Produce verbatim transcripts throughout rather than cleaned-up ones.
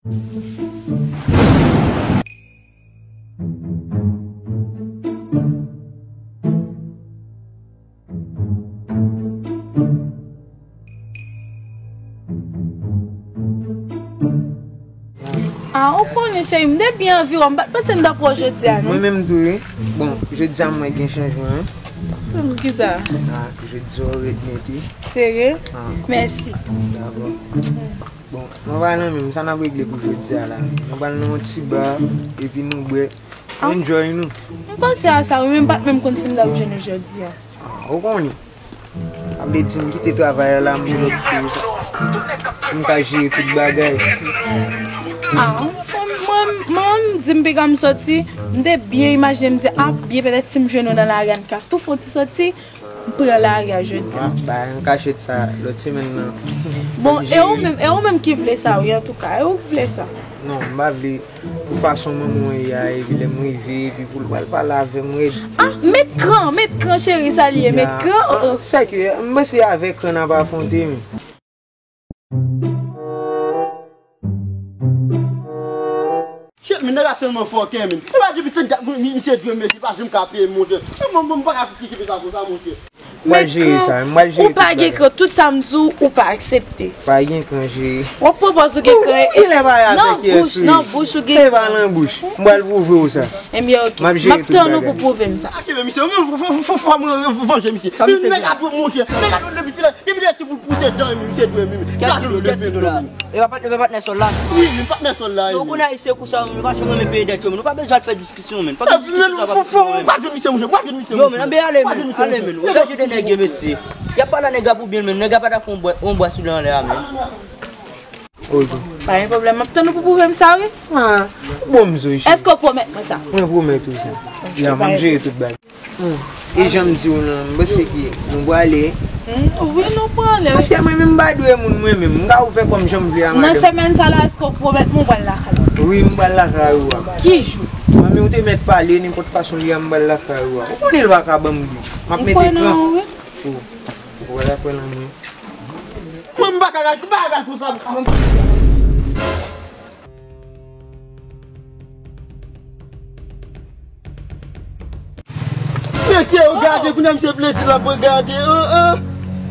Ah, ou konnen, cheri, m te byen anvi wè w, m pa t panse m t ap wè w jodi a, non. Mwen menm tou, wi. Bon, jodi a mwen gen chanjman, wi. Poukisa? Ah, jodi a w ret nèt, wi. Serye? Ah. Mèsi. Dakò. Bon, mwen pa nan menm, sa n ap regle pou jodi a la. Nou pral nan yon ti ba, epi nou bwè. Ah. Enjoy nou. M panse a sa, wi, men m pa t menm konn si m t ap jwenn ou jodi a. Ah, ou konnen. Sa vle di m kite travay la, m soti, m ka jere tout bagay. Ah, mwen, mwen, m di m piga m soti, m te byen imajine m di, ah, byen petèt si m jwenn ou nan lari a, n ka tou fè yon ti soti, m pran lari a jodi a. Ah, ba, m kachèt sa, lòt semèn nan. Bon, e ou menm, e ou menm ki vle sa, wi, antouka, e ou ki vle sa. Non, m pa vle. Pou fason manman w ye a, epi lè m rive, epi pou l pral pale avè m rèd. Ah, met kran, met kran, cheri, sa l ye, met kran, oh, oh. Sèke, m panse avèk kran n ap afwonte, men. Shit, men nèg la tèlman fòkè, men. E pa depi tann dat, mi-, misye dwe, mesye, pa janm ka peye m, monchè. Mwen, mwen, mwen pa ka kite sa konsa, monchè. M pral jere sa, m pral jere tout bagay. Ou pa gen kran, tout sa m di w, ou pa aksepte. Pa gen kran, cheri. W ap pwopòz ou gen kran, e kilè pale avèk kiyès ou ye? Nan bouch, nan bouch ou gen kran. Kilè pale nan bouch? M pral pwouve w sa. Ebyen, oke. M ap jere tout bagay. M ap tann ou pou pwouve m sa. Ake, men misye, mwen, fò, fò, fò, fò mwen vanje misye. Sa misye di la? Nèg la dwe monchè. Nèg la dwe depi lè, depi lè ti pou l pouse dan, misye dwe, men. Kèk kilo, kèk kilo la? E pa patnè, e pa patnè Sòl la? Wi, men patnè Sòl la, men. Yo konnen ayisyen konsa, men, nou pa janm renmen peye dèt yo, men. Nou pa bezwen al fè diskisyon, men. Fòk nou diskite sa pa diskisyon, men. Yo, men, anben ale, men, ale, men. Ou pèdi de nèg yo, mesye. Y ap pale a nèg la pou byen, men. Nèg la pa ta fè yon bwa, yon bwa sou li anlè a, men. Ok. Pa gen pwoblèm, m ap tann ou pou pwouve m sa, wi. Ah, bon, m zo, cheri. Èske w pwomèt mwen sa? Mwen pwomèt ou sa. Ya, m ap jere tout bagay. Hmm. E jan m di w lan, m panse ke nou prale. Hmm, wi, nou prale, wi. Paske mwen menm m pa dwe moun mwen menm. M ka ouvè kò m jan m vle a, madanm. Nan semèn sa la, èske w pwomèt mwen w pral lakay ou? Wi, m pral lakay ou a. Ki jou? Manmi, ou te mèt pale, nenpòt fason li a, m pral lakay ou a. Ou konnen l pa ka ban m bri. M ap mete kran. M kwè nan ou, wi. Oh, ou pa ta kwè nan mwen. Mwen, m pa ka gade, m pa ka gade konsa. Mesye yo gade, kounye a misye plezi l ap pran gade, an, an.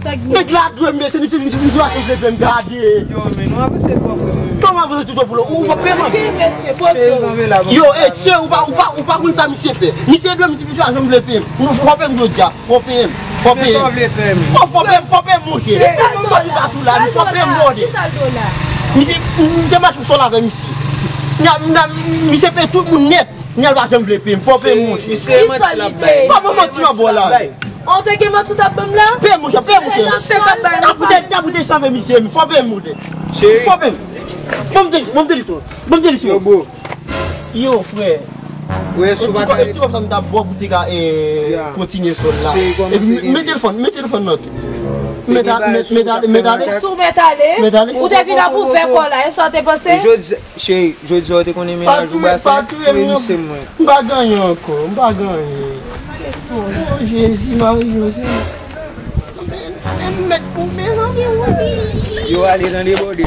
Nèg la dwe m, mesye, misye, misye, misye pa vle peye m gade. Yo, men nou avanse twò pre, men. Kòman avanse twò pre? Ou pa peye m? Yo, e, che, ou pa, ou pa, ou pa konn sa misye fè. Misye dwe m, misye pa janm vle peye m. Nou fò peye m jodi a. Fò peye m. Fò peye m. Fò, fò peye m, fò peye m, monchè. Mwen pa di dat ou la, men fò peye m, brother. Misye, ou, ou te mache sou sòl avè misye. Misye peye tout moun nèt. Nèg la pa janm vle peye m. Fò peye m, monchè. Misye manti l ap bay. Kòman manti m ap ba w la? Ou te gen manti w t ap ban m la? Peye m, monchè, peye m, monchè. T ap foute, t ap foute san vle misye, men fò peye m, monchè. Fò peye m. Ban m de, ban m de litre. Ban m de litre. Yo, bro. Yo, frè. Wi, sou bagay. Ti kòb sa m t ap ba w pou te ka, eh, kontinye sòl la. Epi, men telefòn, men telefòn nan tou. Met a-, met, met ale, met ale. Sou met ale. Met ale. Ou te vin ap ouvè kò la, e sa w te panse? Jodi, cheri, jodi a w te konnen mennaj ou brase, wi, misye mwen. M pa genyen ankò, m pa genyen. Oh, Jezi, Mari Jozèf. Yo ale nan debòde.